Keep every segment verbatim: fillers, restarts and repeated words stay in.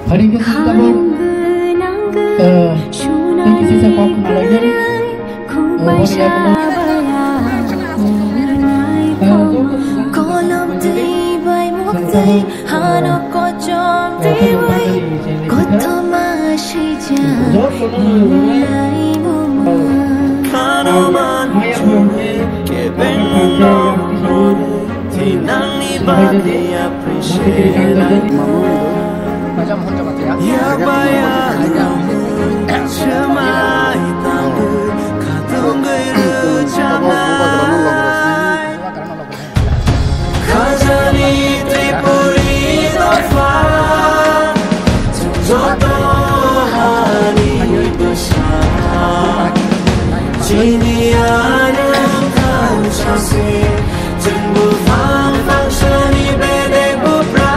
Hari ini kita mau, eh, tinggi sisa kok kembali. Eh, bos ya, kembali. Khajani Tripuri dopha, joto hani bwsa. Chini aro thansa se, chwng buphang phangsani bedek bupra.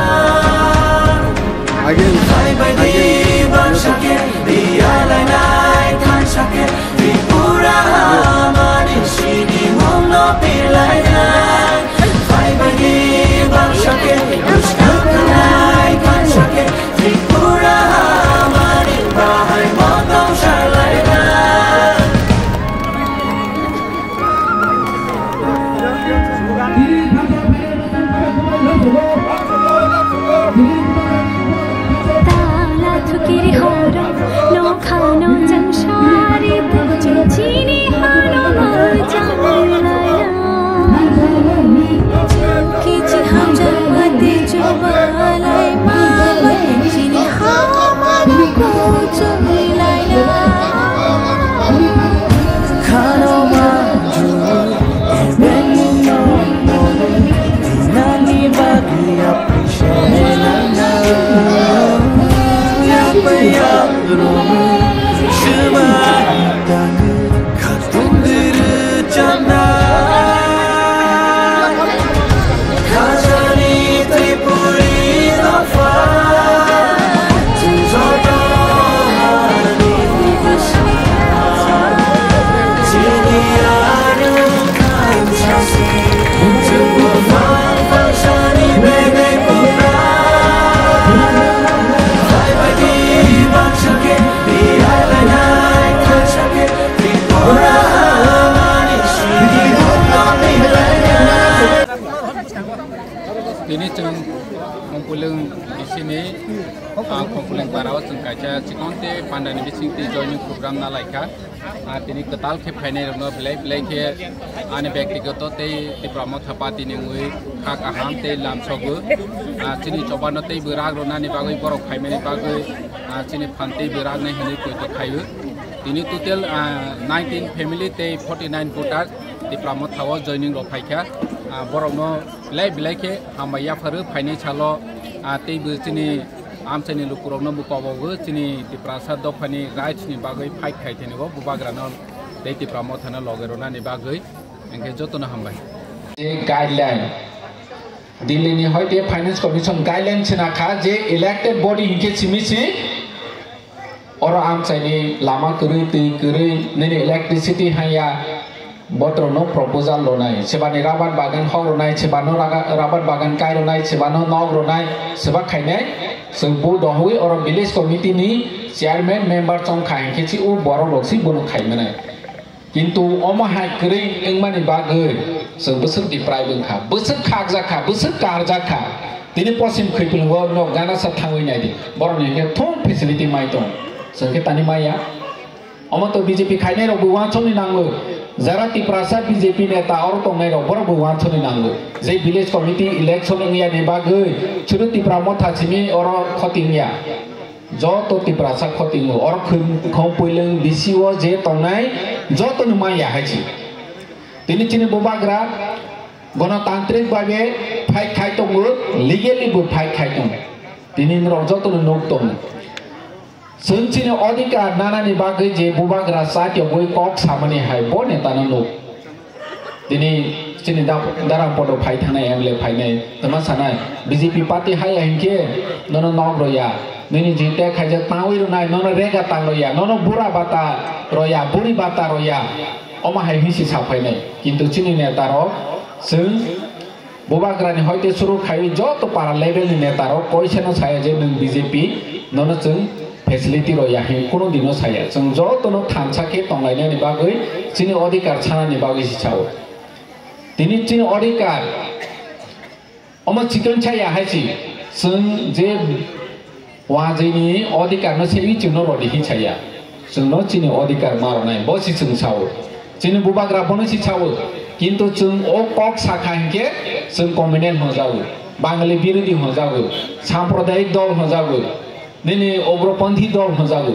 Again. Phaibai di bangsa khe, biyalainai thansa khe, Tripura hamani sinimungno pilainai. Phaibai di bangsa khe, bwskang thanai thansa khe, Tripura hamani bahai motong salainai. Tala thukiri horo, nokhano jangsari bujin chini hano majang laya. Kichi hamjak mati chubalai mabai, chini hamano kuchung laya. Khano manju, ebeng no, nani bagwi appreciate nana. Yapaya romu, shima tangu, khatung duru chanda. Khajani Tripuri dopha, chwng joto hani bwsa. Chini aro thansa se, chwng buphang phangsani bedek bupra. Phaibai di bangsa khe, biyalainai thansa khe, Tripura hamani sinimungno pilainai. Tini chwng Khongpulwng bisini, ah, Khongpulwng parao chwng kaisa chikon tei pandani bisingtwi joining program nalaikha. Ah, tini kwtal khe phainairokno belai belai khe ani byaktigoto tei Tipra Motha Party ni wngwi kha kaham tei lamsogo. Ah, chini chobano tei bwrag rwnani bagwi borok phaimani bagwi, ah, chini phan tei bwrag nai hwnwi poito khaio. Tini total, ah, nineteen family tei forty nine voter Tipra Motha o joining rok phaikha. Ah, borokno belai belai khe hambai yapharwi phainai salo, ah, teibo chini amchaini lukurokno bo kobogo chini Tiprasa dophani rights ni bagwi fight khai thani bo bubagrano tei Tipra Mothano loge rwnani bagwi. Hwnkhe jotono hambai. Je guideline, Delhi ni hoite Finance Commission guideline sina kha je elected body hinkhe simi si oro amchaini lama kwrwi, twi kwrwi, nini electricity hanya, botrokno proposal rwnai, sebani rabar bagan hok rwnai, sebano raga-, rabar bagan kai rwnai, sebano nok rwnai, seba khainai, chwng bo dohwi oro village committee ni chairman member chong kha hinkhe si o borok rok si bono khaimanai. Kintu omo hai kwrwi wngmani bagwi chwng bwswk deprive wngkha, bwswk khakjak kha, bwswk karjak kha. Tini posim khwipilwngo nok gana sa thangwi naidi, borokni hinkhe thung facility mai tong, chwng khe tani maya. Omo to B J P khainai rok bo wansokni nango, jara Tiprasa B J P neta oro tongnai rok borok bo wansokni nango. Je village committee election wngya ni bagwi chwrwi Tipra Motha simi oro khoti wngya. Joto Tiprasa khotingo, oro khum-, Khongpulwng B C O je tongnai, jotono manya hai se. Tini chini bubagra gonotantrik bhabe fight khai tongo, legally bo fight khai tongo. Tini norok jotono nuk tongo. Chwng chini odhikar nanani bagwi je bubagra chatiyogwi kok samani hai bo netano nuk. Tini chini da-, darang podo phai thangnai M L A phainai, tama sanai, B J P party haya hinkhe nono nok roya, nini jinte khaijak tangwi rwnai, nono rega tang roya, nono bura bata roya, buri bata roya, omo hai hinsi saphainai. Kintu chini neta rok chwng Bubagrani hoite suru khaiwi joto para level ni neta rok koisano saya je nwng B J P nono chwng facility rw ya hin kuno dino saya. Chwng jotono thansa khe tonglainani bagwi chini odhikar sanani bagwi si sao. Tini chini odhikar omo chikon chaya hai si chwng je Wajini odhikar no sewi chwngno rodi hin saya. Chwngno chini odhikar ma rwnai, bo si chwng sao. Chini bubagra bono si sao. Kintu chwng o kok sakha hinkhe chwng communal hwnjago, Bangali birodhi hwnjago, sampradayik dol hwnjago, nini ugroponthi dol hwnjago.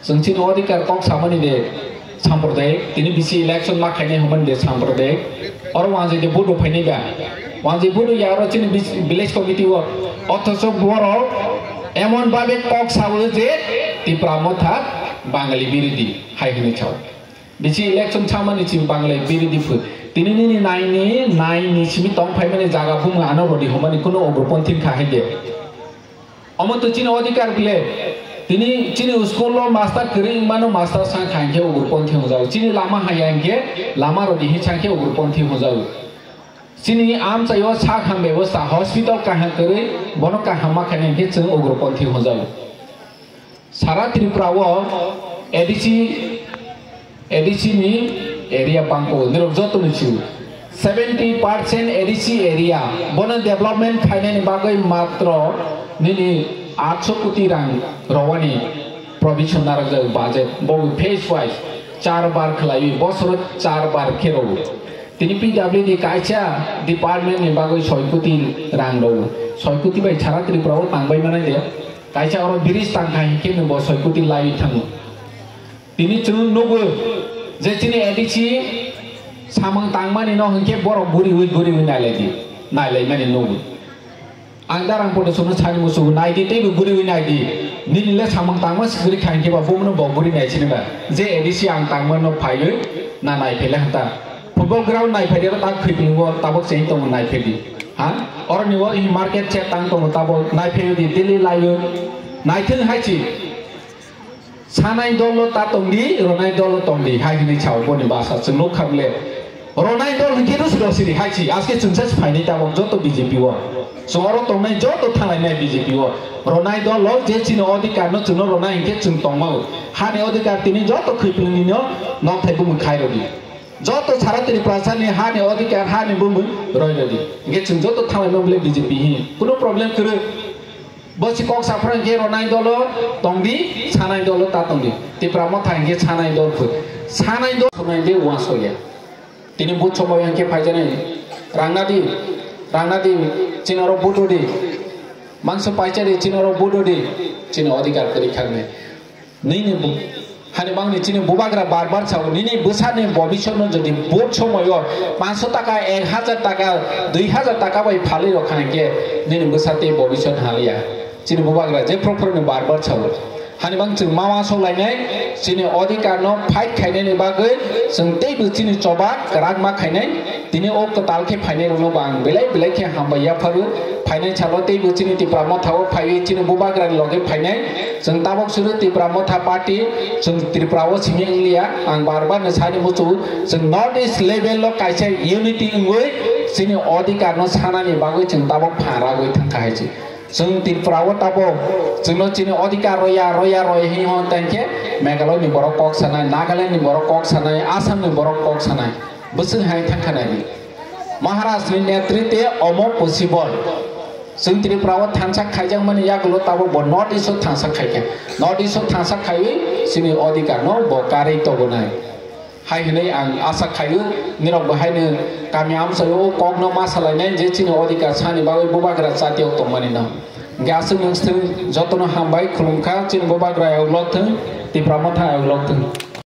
Chwng chini odhikar kok samani de sampradayik, tini bisi election ma khainai hwnmani de sampradayik. Oro wanjwi de vote phainai ba. Wanjwi vote ya oro chini bis-, village committee o. Othocho borok emon babe kok sao je Tipra Motha Bangali birodhi hai hwnwi sao. Bisi election chamani chini Bangali birodhi phu. Tini nini naini, naini simi tong phaimani jaga bumu ano rodi hwnmani kuno ugroponthi kha hai de. Omo to chini odhikar bile. Tini chini school o master kwrwi wngmano master sang kha hinkhe ugroponthi hwnjago. Chini lama haya hinkhe lama rodi hin sang khe ugroponthi hwnjago. Chini amchaio sak ham bebosta hospital kaham kwrwi bono kaham ma khaina hinkhe chwng ugroponthi hwnjago. Sara Tripura o A D C, A D C ni area bangko nirok joto ni chu seventy percent A D C area bono development khainani bagwi matro nini aatso koti rang rowani provision narwkjak budget bo phase wise char bar khlaiwi bosoro char bar khe rwo. Tini P W D kaisa department ni bagwi soi koti rang rwo. Soi koti bai sara Tripura o tangbai manai de. Kaisa oro bridge tang kha hinkhe no bo soi koti laiwi thango. Tini chwng nugo je chini A D C samung tangmani no hinkhe borok guriwi guriwi nailai di, nailaimani nugo. Ang darang podo sumno sani musugo nai di teibo guriwi nai di. Nini le samung tangma sikiri kha hinkhe ba bumno bo guri nai sini ba. Je A D C ang tangma no phaiwi na nai phele hanta. Football ground nai phai di oro tak khwipingo tabok cheng tongo nai phai di. Ha? Oro ni o market chet tang tongo tabok nai phai di daily laio. Nai thung hai chi. Sanai dolo ta tongdi, ronai dolo tongdi, hai hwnwi sao boni basa chwng nuk kha bwle. Ronai dol hwnkhe rus rosiri hai chi, aske chwngsa se phainai tabok joto B J P o. Chwng oro tongnai joto thanglainai B J P o. Ronai dolo je chini odhikar no chwngno ronai hinkhe chwng tongmao. Hani odhikar tini joto khwipilni no nokthai bumung khai rodi. Joto sara Tripura sani hani odhikar hani bumung roi rodi. Hinkhe chwng joto thanglaima bwle B J P hi. Kuno problem kwrwi. Bo si kok saphra hinkhe ronai dolo tongdi, sanai dolo ta tongdi. Tipra Motha hinkhe sanai dol phu. Sanai dol sanai de uansukya. Tini but somoy hinkhe phaijaknai. Rangna di, rangna di, chini oro but di. Mangso paisa di, chini oro but di. Chini odhikar kwrwi kha hwnwi. Nini bu-, hani bangni chini bubagra bar bar sao, nini bwsani bobisotno jodi but somoyo panso taka, ek hajar taka, dui hajar taka bai phalwi rok kha hinkhe nini bwsa tei bobisot haliya. Chini bubagra je phro phro ni bar bar sao. Hani bang chwng mama sok lainai, chini odhikar no fight khainani bagwi chwng teibo chini choba kwrak ma khainai. Tini o kwtal khe phainai rokno bo ang belai belai khe hambai yapharu. Phainai salo teibo chini Tipra Motha o phaiwi chini bubagrani loge phainai. Chwng tabok suru Tipra Motha party, chwng Tripura o simi wngliya. Ang bar bar no sani muchungo, chwng North East level o kaisa unity wngwi chini odhikar no sanani bagwi chwng tabok pharagwi thangkha hai se. Chwng Tripura o tabok chwngno chini odhikar roya, roya, roya hwnwi hwn tangkhe Meghalaya ni borok kok sanai, Nagaland ni borok kok sanai, Assam ni borok kok sanai. Bwswk hai thangkha nai di. Maharaj ni netritwe omo possible. Chwng Tripura o thansa khaijakmani yagulo tabok bo North East o thansa khaikha. North East o thansa khaiwi chini odhikar no bo karwi tobonai. Hai hwnwi ang asa khaio, nirok bo haino kami amchaio o kokno ma salainai je chini odhikar sani bagwi bubagra chatio tongmani no. Hwnkhe aswk nwng swthwng jotono hambai khulumkha, chini bubagra ayok lok thwng, Tipra Motha ayok lok thwng.